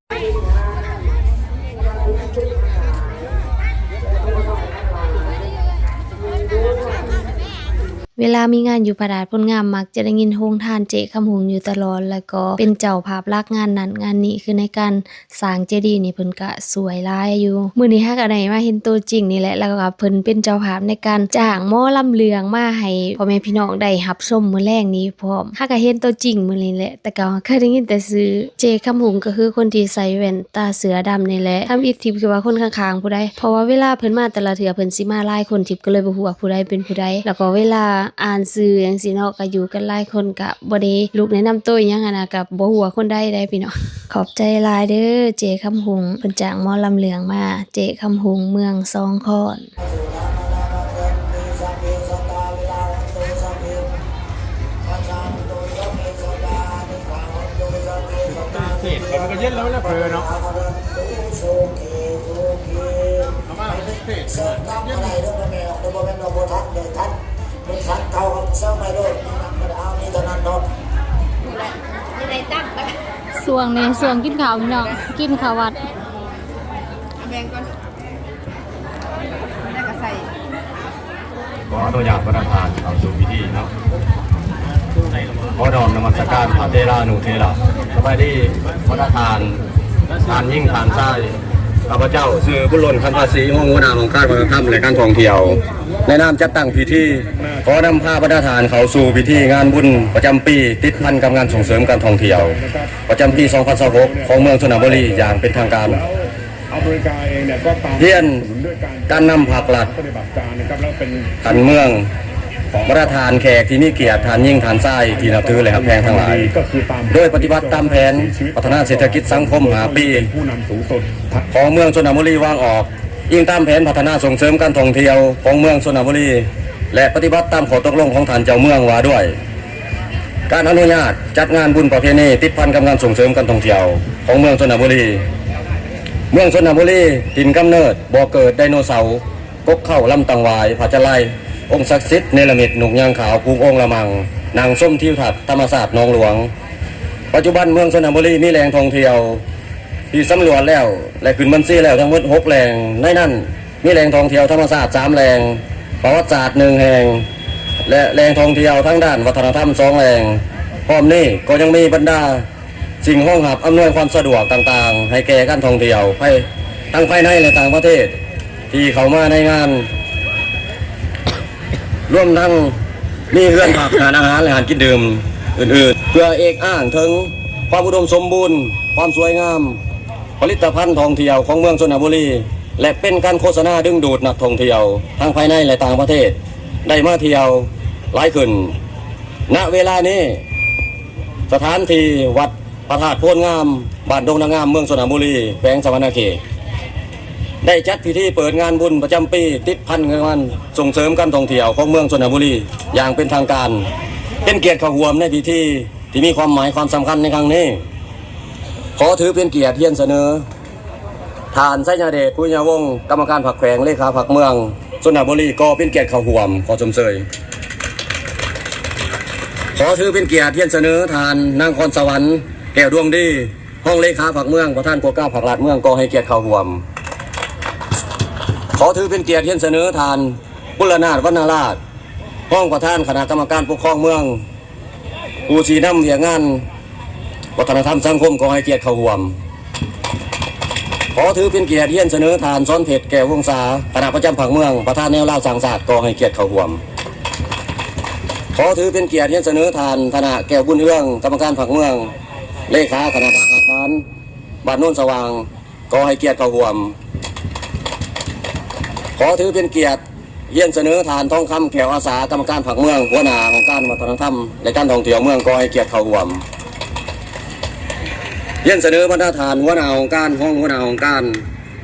ເວລາມີງານຢູ່ພະທາດໂພນງາມ ມັກຈະໄດ້ຍິນໂຮງທານເຈ້ຄຳຮຸ່ງຢູ່ຕະຫຼອດ ແລ້ວກໍເປັນເຈົ້າພາບຫຼັກງານນັ້ນງານນີ້ ຄືໃນການ ສ້າງເຈດີນີ້ເພິ່ນກະຊ່ວຍຫຼາຍຢູ່. ມື້ນີ້ເຮົາກະໄດ້ມາເຫັນໂຕຈິງນີ້ແຫຼະ ແລ້ວກະເພິ່ນເປັນເຈົ້າພາບໃນການຈ້າງໝໍລຳເລື່ອງມາໃຫ້ພໍ່ແມ່ພີ່ນ້ອງໄດ້ຮັບຊົມມື້ແລງນີ້ພ້ອມ. ເຮົາກະເຫັນໂຕຈິງມື້ນີ້ແຫຼະ ແຕ່ເກົ່າເຮົາເຄີຍໄດ້ຍິນແຕ່ຊື່. ເຈ້ຄຳຮຸ່ງກະຄືຄົນທີ່ໃສ່ແວ່ນຕາເສື້ອດຳນີ້ແຫຼະ. ທຳອິດທິບຄືວ່າຄົນຂ້າງໆຜູ້ໃດ ເພາະວ່າເວລາເພິ່ນມາແຕ່ລະເທື່ອ ເພິ່ນຊິມາຫຼາຍຄົນ ທິບກະເລີຍບໍ່ຮູ້ວ່າຜູ້ໃດເປັນຜູ້ໃດ. ແລ້ວກໍເວລາອ່ານຊື່ຫຍັງຊີ້ເນາະ ກະຢູ່ກັນຫຼາຍຄົນ ກະບໍ່ໄດ້ລຸກແນະນຳໂຕອີ່ຫຍັງຫັ້ນນະ ກະບໍ່ຮູ້ວ່າຄົນໃດໃດພີ່ນ້ອງ. ຂອບໃຈຫຼາຍເດີ ເຈ້ຄຳຮຸ່ງ ເພິ່ນຈ້າງໝໍລຳເລື່ອງມາ ເຈ້ຄຳຮຸ່ງ ເມືອງສອງຄອນ. ເທດ ມັນກະເຢັນແລ້ວແຫຼະ ເຜີເນາະ ເອົາມາເທດ ເຢັນ. ຊ່ວງນີ້ຊ່ວງກິນເຂົ້າພີ່ນ້ອງ ກິນເຂົ້າວັດ. ແບ່ງກ່ອນ ແລ້ວກະໃສ່. ຂໍອະນຸຍາດພະນະທ່ານເຂົ້າສູ່ພິທີເນາະ. ຂໍນ້ອມນະມັດສະການພະເຖລານຸເຖລະ. ສະບາຍດີພະນະທ່ານ ທ່ານຍິງ ທ່ານຊາຍ. ຂ້າພະເຈົ້າຊື່ ບຸນລົນ ຄັນພາສີ ຮອງຫົວໜ້າຫ້ອງການວັດທະນະທຳ ແລະ ການທ່ອງທ່ຽວ. ໃນນາມຈັດຕັ້ງພິທີ ຂໍນຳພາບັນດາທ່ານເຂົ້າສູ່ພິທີງານບຸນປະຈຳປີ ຕິດພັນກັບງານສົ່ງເສີມການທ່ອງທ່ຽວ ປະຈຳປີສອງພັນຊາວຫົກ ຂອງເມືອງຊົນນະບູລີຢ່າງເປັນທາງການ. ຮຽນການນຳພັກລັດ ຂັ້ນເມືອງ, ບັນດາທ່ານແຂກທີ່ມີກຽດ, ທ່ານຍິງ, ທ່ານຊາຍທີ່ນັບຖື ແລະ ຮັກແພງທັງຫຼາຍ, ໂດຍປະຕິບັດຕາມແຜນພັດທະນາເສດຖະກິດສັງຄົມຫ້າປີ ຂອງເມືອງຊົນນະບູລີວາງອອກ. ອີງຕາມແຜນພັດທະນາສົ່ງເສີມການທ່ອງທ່ຽວຂອງເມືອງຊົນນະບູລີ ແລະ ປະຕິບັດຕາມຂໍ້ຕົກລົງຂອງທ່ານເຈົ້າເມືອງວ່າດ້ວຍການອະນຸຍາດຈັດງານບຸນປະເພນີຕິດພັນກັບງານສົ່ງເສີມການທ່ອງທ່ຽວຂອງເມືອງຊົນນະບູລີ. ເມືອງຊົນນະບູລີ ຖິ່ນກຳເນີດ ບໍ່ເກີດໄດໂນເສົາ, ກົກເຄົ້າ, ລຳຕັງຫວາຍ, ຜ້າຈະໄລ, ອົງສັກສິດ, ເນລະມິດ, ນົກຍາງຂາວ, ຜູກໂອ່ງລະມັງ, ນັ່ງຊົມທິວທັດທຳມະຊາດໜອງຫຼວງ. ປັດຈຸບັນເມືອງຊົນນະບູລີມີແຫຼ່ງທ່ອງທ່ຽວ ທີ່ສຳຫຼວດແລ້ວ ແລະ ຂຶ້ນບັນຊີແລ້ວທັງໝົດຫົກແຫຼ່ງ. ໃນນັ້ນມີແຫຼ່ງທ່ອງທ່ຽວທຳມະຊາດສາມແຫຼ່ງ, ປະຫວັດສາດໜຶ່ງແຫ່ງ ແລະ ແຫຼ່ງທ່ອງທ່ຽວທາງດ້ານວັດທະນະທຳສອງແຫຼ່ງ. ພ້ອມນີ້ກໍຍັງມີບັນດາສິ່ງຮອງຮັບອຳນວຍຄວາມສະດວກຕ່າງໆ ໃຫ້ແກ່ການທ່ອງທ່ຽວ ພາຍ ທັງພາຍໃນ ແລະ ຕ່າງປະເທດ ທີ່ເຂົ້າມາໃນງານ ລວມທັງມີເຮືອນພັກ, ຮ້ານອາຫານ ແລະ ຮ້ານກິນດື່ມອື່ນໆ ເພື່ອເອກອ້າງເຖິງຄວາມອຸດົມສົມບູນ, ຄວາມສວຍງາມ, ຜະລິດຕະພັນທ່ອງທ່ຽວຂອງເມືອງຊົນນະບູລີ ແລະ ເປັນການໂຄສະນາດຶງດູດນັກທ່ອງທ່ຽວ ທັງພາຍໃນ ແລະ ຕ່າງປະເທດ ໄດ້ມາທ່ຽວຫຼາຍຂຶ້ນ. ນະເວລານີ້ ສະຖານທີ່ວັດ ພະທາດໂພນງາມ ບ້ານດົງນາງາມ ເມືອງຊົນນະບູລີ ແຂວງສະຫວັນນະເຂດ ໄດ້ຈັດພິທີເປີດງານບຸນປະຈຳປີ ຕິດພັນກັບງານສົ່ງເສີມການທ່ອງທ່ຽວຂອງເມືອງຊົນນະບູລີຢ່າງເປັນທາງການ. ເປັນກຽດເຂົ້າຮ່ວມໃນພິທີທີ່ມີຄວາມໝາຍຄວາມສຳຄັນໃນຄັ້ງນີ້. ຂໍຖືເປັນກຽດຮຽນສະເໜີ ທ່ານ ໄຊຍະເດດ ປຸຍຍະວົງ ກຳມະການພັກແຂວງ ເລຂາພັກເມືອງຊົນນະບູລີ ກໍເປັນກຽດເຂົ້າຮ່ວມ. ຂໍຊົມເຊີຍ. ຂໍຖືເປັນກຽດຮຽນສະເໜີ ທ່ານ ນາງ ຄອນສະຫວັນ ແກ້ວດວງດີ ຮອງເລຂາພັກເມືອງ ປະທານກົດກາພັກລັດເມືອງ ກໍໃຫ້ກຽດເຂົ້າຮ່ວມ. ຂໍຖືເປັນກຽດຮຽນສະເໜີ ທ່ານ ບຸນລະນາດ ວັນນະລາດ ຮອງປະທານຄະນະກຳມະການປົກຄອງເມືອງ ຜູ້ຊີ້ນຳວຽກງານວັດທະນະທຳສັງຄົມ ກໍໃຫ້ກຽດເຂົ້າຮ່ວມ. ຂໍຖືເປັນກຽດຮຽນສະເໜີທ່ານ ສອນເພັດ ແກ້ວວົງສາ ຄະນະປະຈຳພັກເມືອງ ປະທານແນວລາວສ້າງຊາດ ກໍໃຫ້ກຽດເຂົ້າຮ່ວມ. ຂໍຖືເປັນກຽດຮຽນສະເໜີທ່ານ ທະນະ ແກ້ວບຸນເຮືອງ ກຳມະການພັກເມືອງ ເລຂາຄະນະທະຫານບ້ານໂນນສະຫວ່າງ ກໍໃຫ້ກຽດເຂົ້າຮ່ວມ. ຂໍຖືເປັນກຽດຮຽນສະເໜີທ່ານ ທອງຄຳ ແກ້ວອາສາ ກຳມະການພັກເມືອງ ຫົວໜ້າຫ້ອງການວັດທະນະທຳ ແລະ ການທ່ອງທ່ຽວເມືອງ ກໍໃຫ້ກຽດເຂົ້າຮ່ວມ. ຮຽນສະເໜີບັນດາທ່ານ ຫົວໜ້າຫ້ອງການ, ຮອງຫົວໜ້າຫ້ອງການ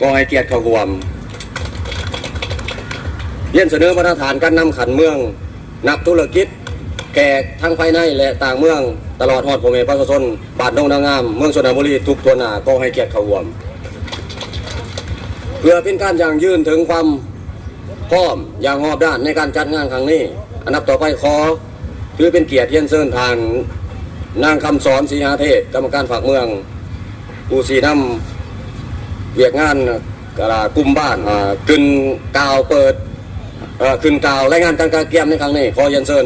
ກໍໃຫ້ກຽດເຂົ້າຮ່ວມ. ຮຽນສະເໜີບັນດາທ່ານການນຳຂັ້ນເມືອງ, ນັກທຸລະກິດ, ແຂກທັງພາຍໃນ ແລະ ຕ່າງເມືອງ, ຕະຫຼອດຮອດພໍ່ແມ່ປະຊາຊົນ ບ້ານດົງນາງາມ ເມືອງຊົນນະບູລີ ທຸກທົ່ວໜ້າ ກໍໃຫ້ກຽດເຂົ້າຮ່ວມ. ເພື່ອເປັນການຢັ້ງຢືນເຖິງຄວາມພ້ອມຢ່າງຮອບດ້ານໃນການຈັດງານຄັ້ງນີ້, ອັນດັບຕໍ່ໄປ ຂໍຖືເປັນກຽດຮຽນເຊີນທ່ານ ນາງ ຄຳສອນ ສີຫາເທດ ກຳມະການພັກເມືອງ ຜູ້ຊີ້ນຳວຽກງານ ອ່າ ກຸ່ມບ້ານ ອ່າ ຂຶ້ນກ່າວເປີດ ເອີ ຂຶ້ນກ່າວລາຍງານການກະກຽມໃນຄັ້ງນີ້. ຂໍຮຽນເຊີນ.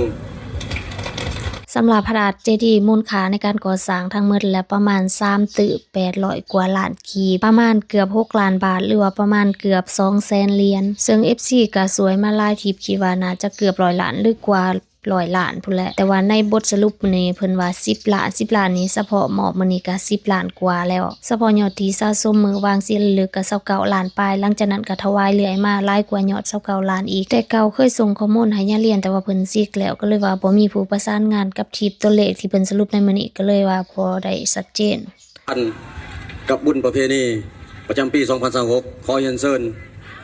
ສຳລັບພະທາດເຈດີມູນຄ່າໃນການກໍ່ສ້າງທັງໝົດແລ້ວປະມານສາມຕື້ແປດຮ້ອຍກວ່າລ້ານກີບ, ປະມານເກືອບຫົກລ້ານບາດ ຫຼືວ່າປະມານເກືອບສອງແສນຫຼຽນ, ເຊິ່ງເອັຟຊີກໍຊ່ວຍມາຫຼາຍທິບ, ຄິດວ່າໜ້າຈະເກືອບຮ້ອຍລ້ານ ຫຼືກວ່າ ຮ້ອຍລ້ານພຸ້ນແຫຼະ, ແຕ່ວ່າໃນບົດສະຫຼຸບມື້ນີ້ເພິ່ນວ່າສິບລ້ານ, ສິບລ້ານນີ້ສະເພາະມອບມື້ນີ້ກະສິບລ້ານກວ່າແລ້ວ. ສະເພາະຍອດທີ່ສະສົມມື້ວາງສິນລະລຶກກະຊາວເກົ້າລ້ານປາຍ, ຫຼັງຈາກນັ້ນກະຖວາຍເລື້ອຍມາຫຼາຍກວ່າຍອດຊາວເກົ້າລ້ານອີກ. ແຕ່ເກົ່າເຄີຍສົ່ງຂໍ້ມູນໃຫ້ຍາລຽນ, ແຕ່ວ່າເພິ່ນສິກແລ້ວ, ກໍເລີຍວ່າບໍ່ມີຜູ້ປະສານງານກັບທີ່ຕົວເລກທີ່ເພິ່ນສະຫຼຸບໃນມື້ນີ້, ກໍເລີຍວ່າບໍ່ໄດ້ຊັດເຈນ. ກັບບຸນປະເພນີປະຈຳປີສອງພັນຊາວຫົກ ຂໍຮຽນເຊີນ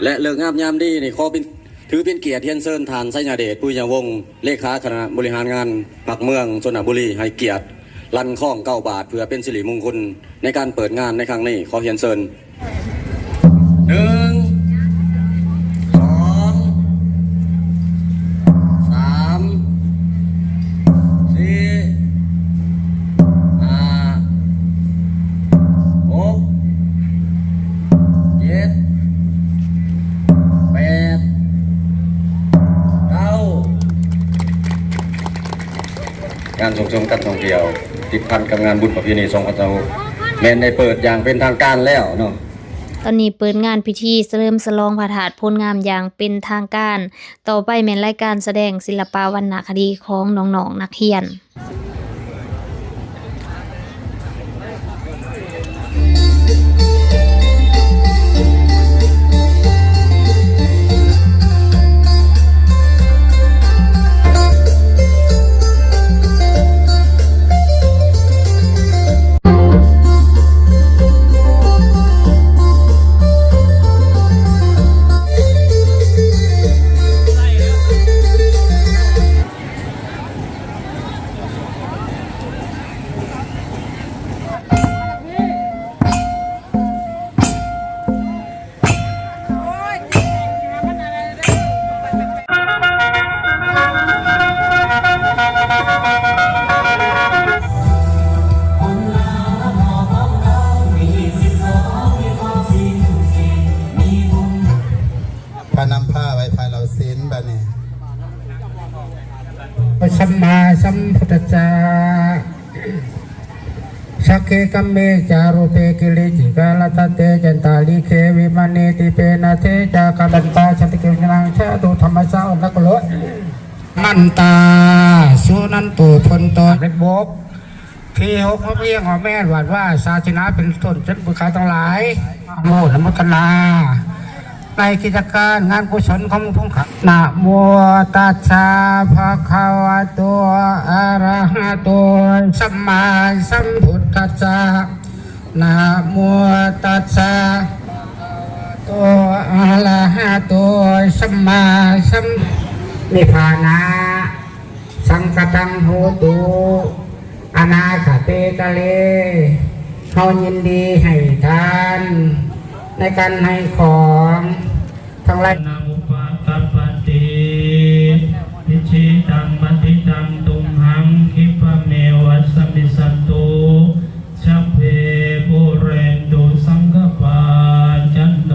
ແລະ ເລີກງາມຍາມດີນີ້ ຂໍເປັນ ຖືເປັນກຽດຮຽນເຊີນທ່ານ ໄຊຍະເດດ ປຸຍຍະວົງ ເລຂາຄະນະບໍລິຫານງານພັກເມືອງຊົນນະບູລີ ໃຫ້ກຽດລັ່ນຄອງເກົ້າບາດ ເພື່ອເປັນສິລິມຸງຄຸນໃນການເປີດງານໃນຄັ້ງນີ້. ຂໍຮຽນເຊີນ. ໜຶ່ງ ສອງ ສາມ ສີ່ ຫ້າ ຫົກ ເຈັດ ແປດ ເກົ້າ. ງານສົ່ງເສີມການທ່ອງທ່ຽວ ຕິດພັນກັບງານບຸນປະເພນີສອງພັນຊາວຫົກ ແມ່ນໄດ້ເປີດຢ່າງເປັນທາງການແລ້ວເນາະ. ຕອນນີ້ເປີດງານພິທີສະເຫຼີມສະຫຼອງພະທາດໂພນງາມຢ່າງເປັນທາງການ. ຕໍ່ໄປແມ່ນລາຍການສະແດງສິລະປະວັນນະຄະດີຂອງນ້ອງໆນັກຮຽນ. ພະນຳພາໄຫວ້ພະເຫຼົ່າສິນ ບາດນີ້ ສຳມາສຳພຸດທັດສະ ສັກເຂກຳເມຈາ ຮູເປກິລິຈິກາລະທັດເຕ ຈັນຕາລິເຂວິມານີ ດີເປນະເທຈາກຳ ຕັນຕາ ສັນຕິກິລະນັງ ສາທຸທຳມະສາ ອະນະກຸໂລ ມັນຕາ ສຸນັນໂຕ ພົນໂຕ ເລັກບົກ ທີ່ຫົກ ຮອບຮຽງ ຮອບແມ່ນ ວັດວາ ສາສະໜາ ເປັນຕົ້ນ ເປັນບຸນຄາທັງຫຼາຍ ອະນຸໂມທະນາ ໃນກິດຈະການງານກຸສົນຂອງພວກຂ້າ. ນະໂມຕັດສະ ພະຄະວະໂຕ ອະລະຫະໂຕ ສຳມາສຳພຸດທັດສະ. ນະໂມຕັດສະ ໂຕ ອະລະຫະໂຕ ສຳມາສຳ ນິພານະ ສັງຄະຕັງໂຫຕຸ ອະນາຄະເຕກາເລ. ເຮົາຍິນດີໃຫ້ທານໃນການໃຫ້ຂອງທັງຫຼາຍ. ນະອຸປະກັບປະຕິ ອິຊິຕັງປະຕິຕັງ ຕຸມຫັງ ຂິບປະເມວະສະມິດສະຕຸ ສັບເພ ປູເຣນຕຸ ສັງກະປາ ຈັນໂທ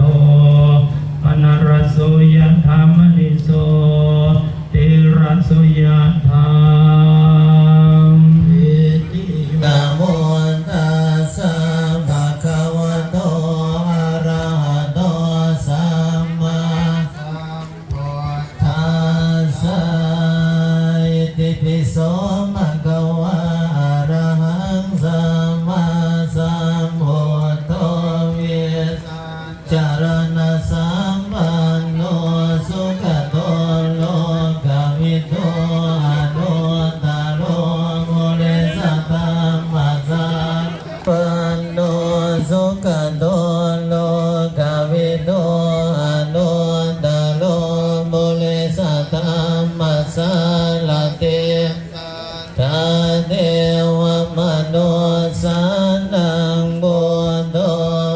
ປະນະລະໂສ ຍະຖາ ມະນີ ໂຊ ຕິລະໂສ ຍະຖາ ນະໂມຕັດສະ ພະຄະວະໂຕ ອະ ກະໂຕໂລກະວິທູອະນຸດຕະໂລ ປຸລິສະທຳມະສາລະຖິ ດາເທວະມະນຸດສານັງ ບຸດໂທ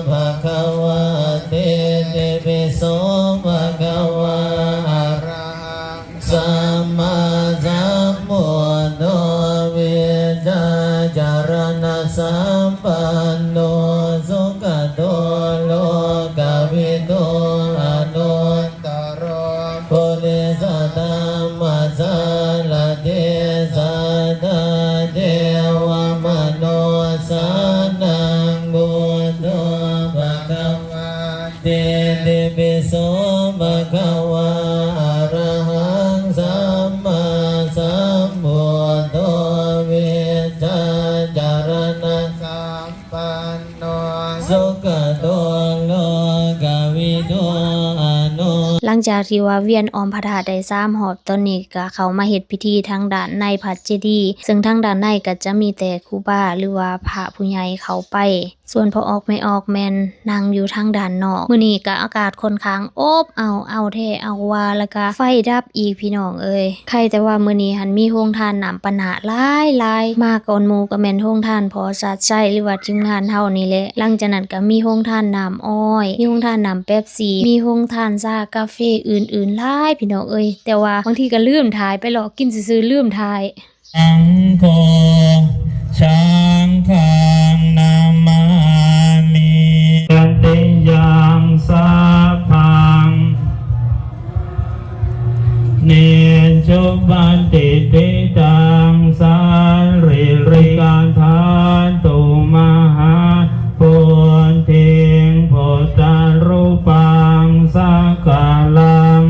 ພະຄະວາ ອິຕິປິໂສພະຄະວາ ອະຣະຫັງ ສຳມາສຳພຸດໂທ ວິຊາຈາລະນະສຳປັນໂນ ສຸກະໂຕໂລກະວິທູອະນຸດຕະໂລ ປຸລິສະທຳມະສາລະຖິ ສັດທາເທວະມະນຸດສານັງ ບຸດໂທພະຄະວາ ອິຕິປິໂສພະຄະວາ ອະຣະຫັງ ສຳມາສຳພຸດໂທ ວິຊາຈາລະນະສຳປັນໂນ ສຸກະໂຕໂລກະວິທູອະນຸ ຫຼັງຈາກທີ່ວ່າວຽນອ້ອມພະທາດໄດ້ສາມຮອບ ຕອນນີ້ກະເຂົ້າມາເຮັດພິທີທາງດ້ານໃນພະເຈດີ, ເຊິ່ງທາງດ້ານໃນກະຈະມີແຕ່ຄູບາ ຫຼືວ່າພະຜູ້ໃຫຍ່ເຂົ້າໄປ. ສ່ວນພໍ່ອອກແມ່ອອກແມ່ນນັ່ງຢູ່ທາງດ້ານນອກ. ມື້ນີ້ກະອາກາດຂ້ອນຂ້າງອົບເອົາ ເອົາແທ້ເອົາວ່າ ແລ້ວກະໄຟດັບອີກພີ່ນ້ອງເອີຍ. ໄຄແຕ່ວ່າມື້ນີ້ຫັ້ນມີໂຮງທານນ້ຳປານາຫຼາຍໆ. ມາກ່ອນໝູ່ກະແມ່ນໂຮງທານພໍ່ຊາດໄຊ ຫຼືວ່າທີມງານເຮົານີ້ແຫຼະ. ຫຼັງຈາກນັ້ນກະມີໂຮງທານນ້ຳອ້ອຍ, ມີໂຮງທານນ້ຳເປັບຊີ, ມີໂຮງທານຊາກາເຟ ອື່ນໆຫຼາຍພີ່ນ້ອງເອີຍ. ແຕ່ວ່າບາງທີກະລືມຖ່າຍ ໄປເລາະກິນຊື່ໆ ລືມຖ່າຍ. ສັງໂຄ ສັງຄັງນະມາມິ ຕະຕິຍັງ ສັບພັງ ນິດຈຸປະຕິດຖິຕັງ ສາລີລິກະທາຕຸ ມະຫາໂພທິງ ພຸດທະຮູປັງ ສັກກາລັງ.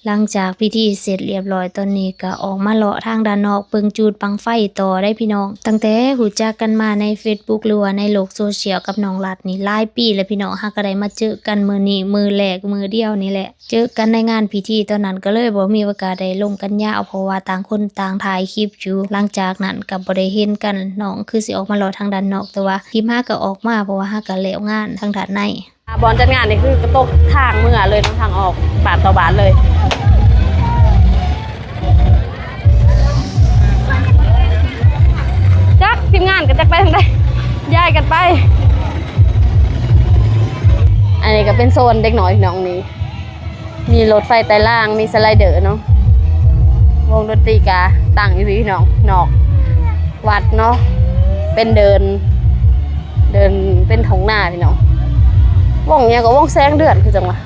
ຫຼັງຈາກພິທີເສັດລຽບຮ້ອຍ ຕອນນີ້ກະອອກມາເລາະທາງດ້ານນອກເບິ່ງຈູດບັ້ງໄຟຕໍ່ໄດ໋ພີ່ນ້ອງ. ຕັ້ງແຕ່ຮູ້ຈັກກັນມາໃນເຟສບຸກ ຫຼືວ່າໃນໂລກໂຊຊຽວກັບນ້ອງລັດນີ້ຫຼາຍປີແລ້ວພີ່ນ້ອງ, ຫາກະໄດ້ມາເຈີກັນມື້ນີ້ມື້ແລກ ມື້ດຽວນີ້ແຫຼະ. ເຈີກັນໃນງານພິທີຕອນນັ້ນ ກະເລີຍບໍ່ມີໂອກາດໄດ້ລົງກັນຍາວ ເພາະວ່າຕ່າງຄົນຕ່າງຖ່າຍຄລິບຢູ່. ຫຼັງຈາກນັ້ນກະບໍ່ໄດ້ເຫັນກັນ, ນ້ອງຄືຊິອອກມາເລາະທາງດ້ານນອກ ແຕ່ວ່າຄລິບຫາກະອອກມາ ເພາະວ່າຫາກະແລ້ວງານທາງດ້ານໃນ. ບ່ອນຈັດງານນີ້ຄືກະຕົກທາງເມືອເລີຍເນາະ, ທາງອອກບ້ານຕໍ່ບ້ານເລີຍ. ຈັກທີມງານກະຈັກໄປທາງໃດ ຍ້າຍກັນໄປ. ອັນນີ້ກະເປັນໂຊນເດັກນ້ອຍພີ່ນ້ອງນີ້. ມີລົດໄຟໄຕລາງ, ມີສະໄລເດີເນາະ. ວົງດົນຕີກະຕັ້ງຢູ່ພີ້ພີ່ນ້ອງ, ນອກວັດເນາະ, ເປັນເດີ່ນ ເດີ່ນເປັນທົ່ງນາພີ່ນ້ອງ. ວົງຫຍັງກະ ວົງແສງເດືອນຄືຈັ່ງວ່າ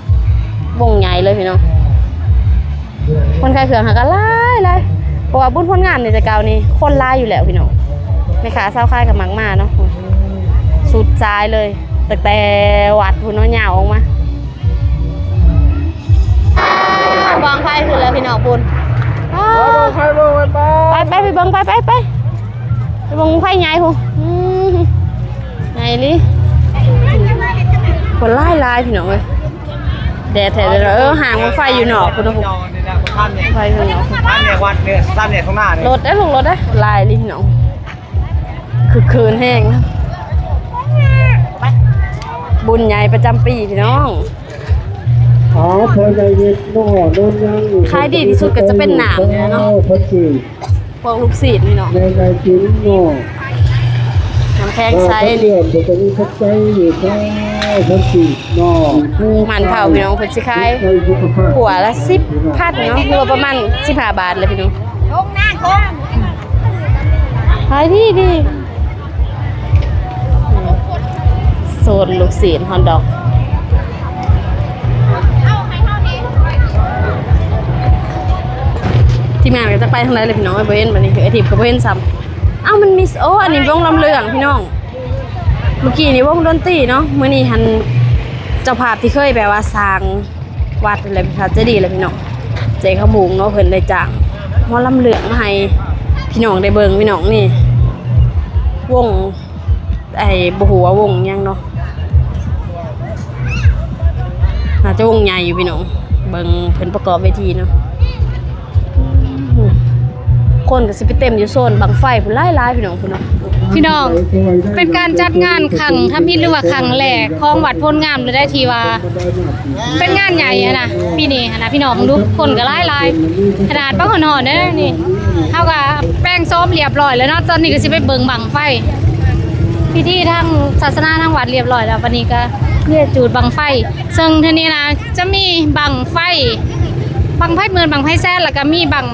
ວົງໃຫຍ່ເລີຍພີ່ນ້ອງ. ຄົນຂາຍເຄື່ອງຫາກະຫຼາຍໆ ເພາະວ່າບຸນໂຮງງານນີ້ແຕ່ເກົ່ານີ້ຄົນຫຼາຍຢູ່ແລ້ວພີ່ນ້ອງ. ແມ່ຄ້າຊາວຂາຍກະມັກມາເນາະ, ສຸດສາຍເລີຍ ຕັ້ງແຕ່ວັດພຸ້ນເນາະ ຍາວອອກມາ. ບັ້ງໄຟຂຶ້ນແລ້ວພີ່ນ້ອງພຸ້ນ. ໄປ ໄປ ໄປ ໄປ ໄປເບິ່ງ ໄປ ໄປ ໄປ ໄປເບິ່ງບັ້ງໄຟໃຫຍ່ພຸ້ນ. ອືມ ໃຫຍ່ອີ່ຫຼີ ຄົນຫຼາຍໆ ພີ່ນ້ອງເອີຍ. ແດດແທ້ເດີ. ເອີ ຫາງບັ້ງໄຟຢູ່ນອກພຸ້ນນະ. ໄຟຂ້າງນອກ ທາງແຍກວັດນີ້ ທາງແຍກຂ້າງໜ້ານີ້ ລົດເດ້ ລົດເດ້ ຫຼາຍອີ່ຫຼີພີ່ນ້ອງ. ຄຶກຄື້ນແຮງນະ ບຸນໃຫຍ່ປະຈຳປີພີ່ນ້ອງ. ອໍ ພໍ່ໃຫຍ່ເວັດເນາະ ໂດນຍັງ ຂາຍດີທີ່ສຸດກະຈະເປັນນ້ຳນີ້ແຫຼະເນາະ ພວກລູກຊີ້ນນີ້ເນາະ ແມ່ນໄດ້ກິນເນາະ. ນ້ຳແຂງໃສນີ້ ເດືອນກະຈະມີຂອບໃຈຢູ່ ພັນກີບເນາະ. ມັນເຜົາພີ່ນ້ອງ ເພິ່ນຊິຂາຍ ຫົວລະສິບພັນເນາະ ຫຼືວ່າປະມານສິບຫ້າບາດແຫຼະພີ່ນ້ອງ. ຂາຍດີດີ. ໂຊນລູກຊີ້ນຮອດດອກ. ທີມງານກະຈະໄປທາງໃດລະພີ່ນ້ອງ ບໍ່ເຫັນບາດນີ້. ໄອ້ທິບກະບໍ່ເຫັນຊ້ຳ. ເອົ້າ ມັນມີ ໂອ້ ອັນນີ້ວົງລຳເລື່ອງພີ່ນ້ອງ. ມື້ກີ້ນີ້ວົງດົນຕີເນາະ. ມື້ນີ້ຫັ້ນເຈົ້າພາບທີ່ເຄີຍແບບວ່າສ້າງ ວັດແຫຼະ ພະເຈດີແຫຼະພີ່ນ້ອງ. ເຈຄຳຫູງເນາະ ເພິ່ນໄດ້ຈ້າງໝໍລຳເລື່ອງມາໃຫ້ພີ່ນ້ອງໄດ້ເບິ່ງພີ່ນ້ອງ. ນີ້ວົງ ໄອ້ ບໍ່ຮູ້ວ່າວົງຫຍັງເນາະ ໜ້າຈະວົງໃຫຍ່ຢູ່ພີ່ນ້ອງ. ເບິ່ງເພິ່ນປະກອບເວທີເນາະ. ຄົນກະຊິໄປເຕັມຢູ່ໂຊນບັ້ງໄຟພຸ້ນ ຫຼາຍໆ ພີ່ນ້ອງ ພຸ້ນເນາະ. ພີ່ນ້ອງ ເປັນການຈັດງານຄັ້ງທຳອິດ ຫຼືວ່າຄັ້ງແລກຂອງວັດໂພນງາມເລີຍໄດ໋ ທີ່ວ່າເປັນງານໃຫຍ່ຫັ້ນນະ ປີນີ້ຫັ້ນນະ ພີ່ນ້ອງເບິ່ງດູ ຄົນກໍຫຼາຍໆ ຂະໜາດປານຮ້ອນໆເດ້ນີ້. ເຮົາກໍແປງໂສມລຽບຮ້ອຍແລ້ວເນາະ ຕອນນີ້ກໍຊິໄປເບິ່ງບັ້ງໄຟ ພິທີທາງສາສະໜາທາງວັດລຽບຮ້ອຍແລ້ວ ບັດນີ້ກໍເລີຍຈູດບັ້ງໄຟ ເຊິ່ງເທື່ອນີ້ນະຈະມີບັ້ງໄຟ ບັ້ງໄຟໝື່ນ ບັ້ງໄຟແສນ ແລ້ວກໍມີບັ້ງ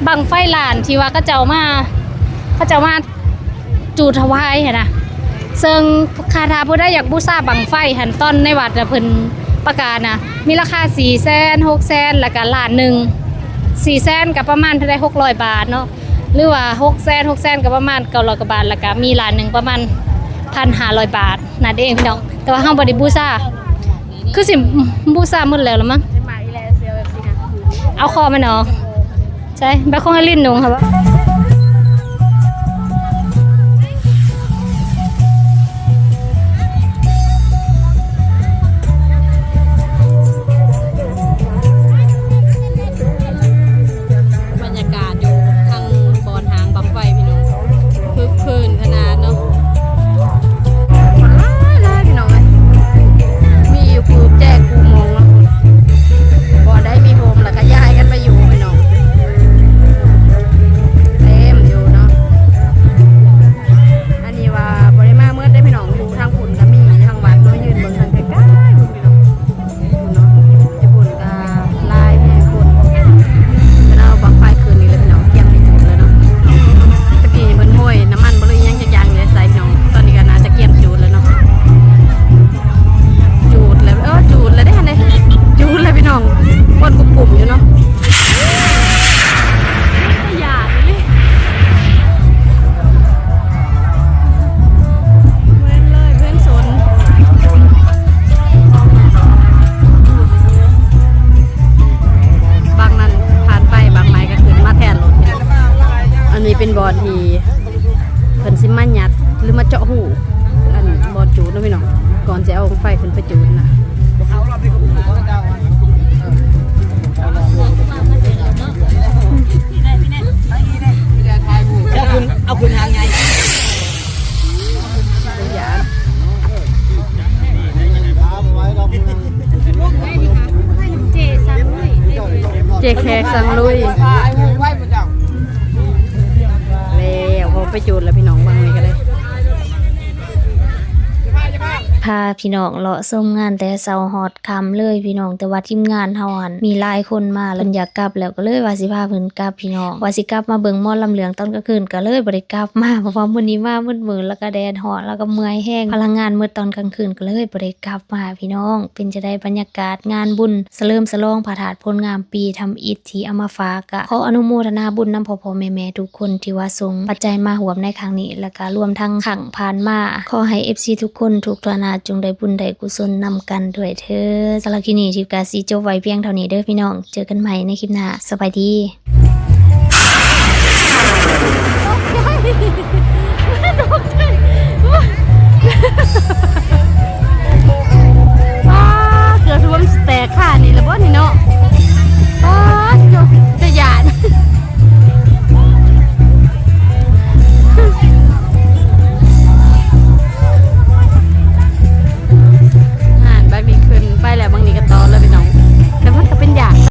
ບັ້ງໄຟລ້ານ ທີ່ວ່າເຂົາເຈົ້າມາ ເຂົາເຈົ້າມາ ຈູດຖວາຍຫັ້ນນະ ເຊິ່ງຖ້າ ຖ້າຜູ້ໃດຢາກບູຊາບັ້ງໄຟຫັ້ນ ຕອນໃນວັດນະເພິ່ນປະກາດນະ ມີລາຄາສີ່ແສນ ຫົກແສນ ແລ້ວກະລ້ານໜຶ່ງ ສີ່ແສນກະປະມານເທົ່າໃດ ຫົກຮ້ອຍບາດເນາະ ຫຼືວ່າຫົກແສນ ຫົກແສນກະປະມານເກົ້າຮ້ອຍກວ່າບາດ ແລ້ວກະມີລ້ານໜຶ່ງປະມານພັນຫ້າຮ້ອຍບາດນັ້ນເອງພີ່ນ້ອງ ແຕ່ວ່າເຮົາບໍ່ໄດ້ບູຊາ ຄືຊິບູຊາໝົດແລ້ວລະມັງ ເອົາຄໍມັນອອກ. ໃສ່ ແບບຂອງອາລິນນຸ່ງຫັ້ນບໍ? ບັນຍາກາດຢູ່ທາງບ່ອນຫາງບັ້ງໄຟພີ່ນ້ອງ ຄຶກຄື້ນຂະໜາດເນາະ. ຫຼາຍໆ ພີ່ນ້ອງເອີຍ ມີຢູ່ຄູ່ແຈກຄູ່ໝ່ອງເນາະ ບ່ອນໃດມີໂຮມແລ້ວກໍຍ້າຍກັນໄປຢູ່ພີ່ນ້ອງ ເຕັມຢູ່ເນາະ. ອັນນີ້ວ່າບໍ່ໄດ້ມາເໝິດເດ້ພີ່ນ້ອງ ຢູ່ທາງພຸ້ນກໍມີ ທາງວັດເນາະ ຢືນເບິ່ງທາງໄກໆພຸ້ນພີ່ນ້ອງ. ພຸ້ນເນາະ ຢູ່ພຸ້ນກໍຫຼາຍແຮງຄົນ ຂະໜາດວ່າບັ້ງໄຟຄືນນີ້ແຫຼະພີ່ນ້ອງ ກຽມຊິຈູດແລ້ວເນາະ. ຕະກີ້ເພິ່ນໂຮຍນ້ຳມັນບໍ່ ຫຼື ອີ່ຫຍັງຈັກຢ່າງຢູ່ໃສ່ພີ່ນ້ອງ ຕອນນີ້ກໍໜ້າຈະກຽມຈູດແລ້ວເນາະ. ຈູດແລ້ວ ເອີ ຈູດແລ້ວເດ້ຫັ້ນເດ້ ຈູດແລ້ວພີ່ນ້ອງ ຄວັນກຸບໆຢູ່ເນາະ. ຕາຢ້ານອີ່ຫຼີ ເໝືອນເລີຍ ເໝືອນສົນ ບັ້ງນັ້ນຜ່ານໄປ ບັ້ງໃໝ່ກໍຂຶ້ນມາແທນໂລດ. ອັນນີ້ເປັນບ່ອນທີ່ເພິ່ນຊິມາຍັດ ຫຼື ມາເຈາະຮູ ອັນບ່ອນຈູດເນາະພີ່ນ້ອງ ກ່ອນຊິເອົາບັ້ງໄຟຂຶ້ນໄປຈູດນະ. ເອົາຂຶ້ນ ເອົາຂຶ້ນຫາງໃຫຍ່ ເຈແຂກສັງລຸຍ ແລ້ວ ພໍໄປຈູດແລ້ວພີ່ນ້ອງ ເບິ່ງນີ້ກໍໄດ້ ພາພີ່ນ້ອງເລາະຊົມງານແຕ່ເຊົ້າຮອດຄ່ຳເລີຍພີ່ນ້ອງ. ແຕ່ວ່າທີມງານເຮົາຫັ້ນມີຫຼາຍຄົນມາ ເພິ່ນຢາກກັບແລ້ວ ກໍເລີຍວ່າຊິພາເພິ່ນກັບພີ່ນ້ອງ ວ່າຊິກັບມາເບິ່ງໝໍລຳເລື່ອງຕອນກາງຄືນ ກໍເລີຍບໍ່ໄດ້ກັບມາ ເພາະວ່າມື້ນີ້ມາມືດໆ ແລ້ວກໍແດດຮ້ອນ ແລ້ວກໍເມື່ອຍແຮງ ພະລັງງານໝົດຕອນກາງຄືນ ກໍເລີຍບໍ່ໄດ້ກັບມາພີ່ນ້ອງ. ເປັນຈັ່ງໃດບັນຍາກາດງານບຸນສະເຫຼີມສະຫຼອງພະທາດໂພນງາມປີທຳອິດ ທີ່ເອົາມາຝາກ ກະຂໍອະນຸໂມທະນາບຸນນຳພໍ່ໆແມ່ໆທຸກຄົນທີ່ວ່າສົ່ງປັດໄຈມາຮ່ວມໃນຄັ້ງນີ້ ແລ້ວກະລວມທັງຄັ້ງຜ່ານມາ. ຂໍໃຫ້ເອັຟຊີທຸກຄົນທຸກທ່ານນະ ຈົ່ງໄດ້ບຸນໄດ້ກຸສົນນຳກັນດ້ວຍເທີ້ນ. ສຳລັບຄລິບນີ້ທິບກະຊິຈົບໄວ້ພຽງເທົ່ານີ້ເດີພີ່ນ້ອງ. ເຈີກັນໃໝ່ໃນຄລິບໜ້າ. ສະບາຍດີ.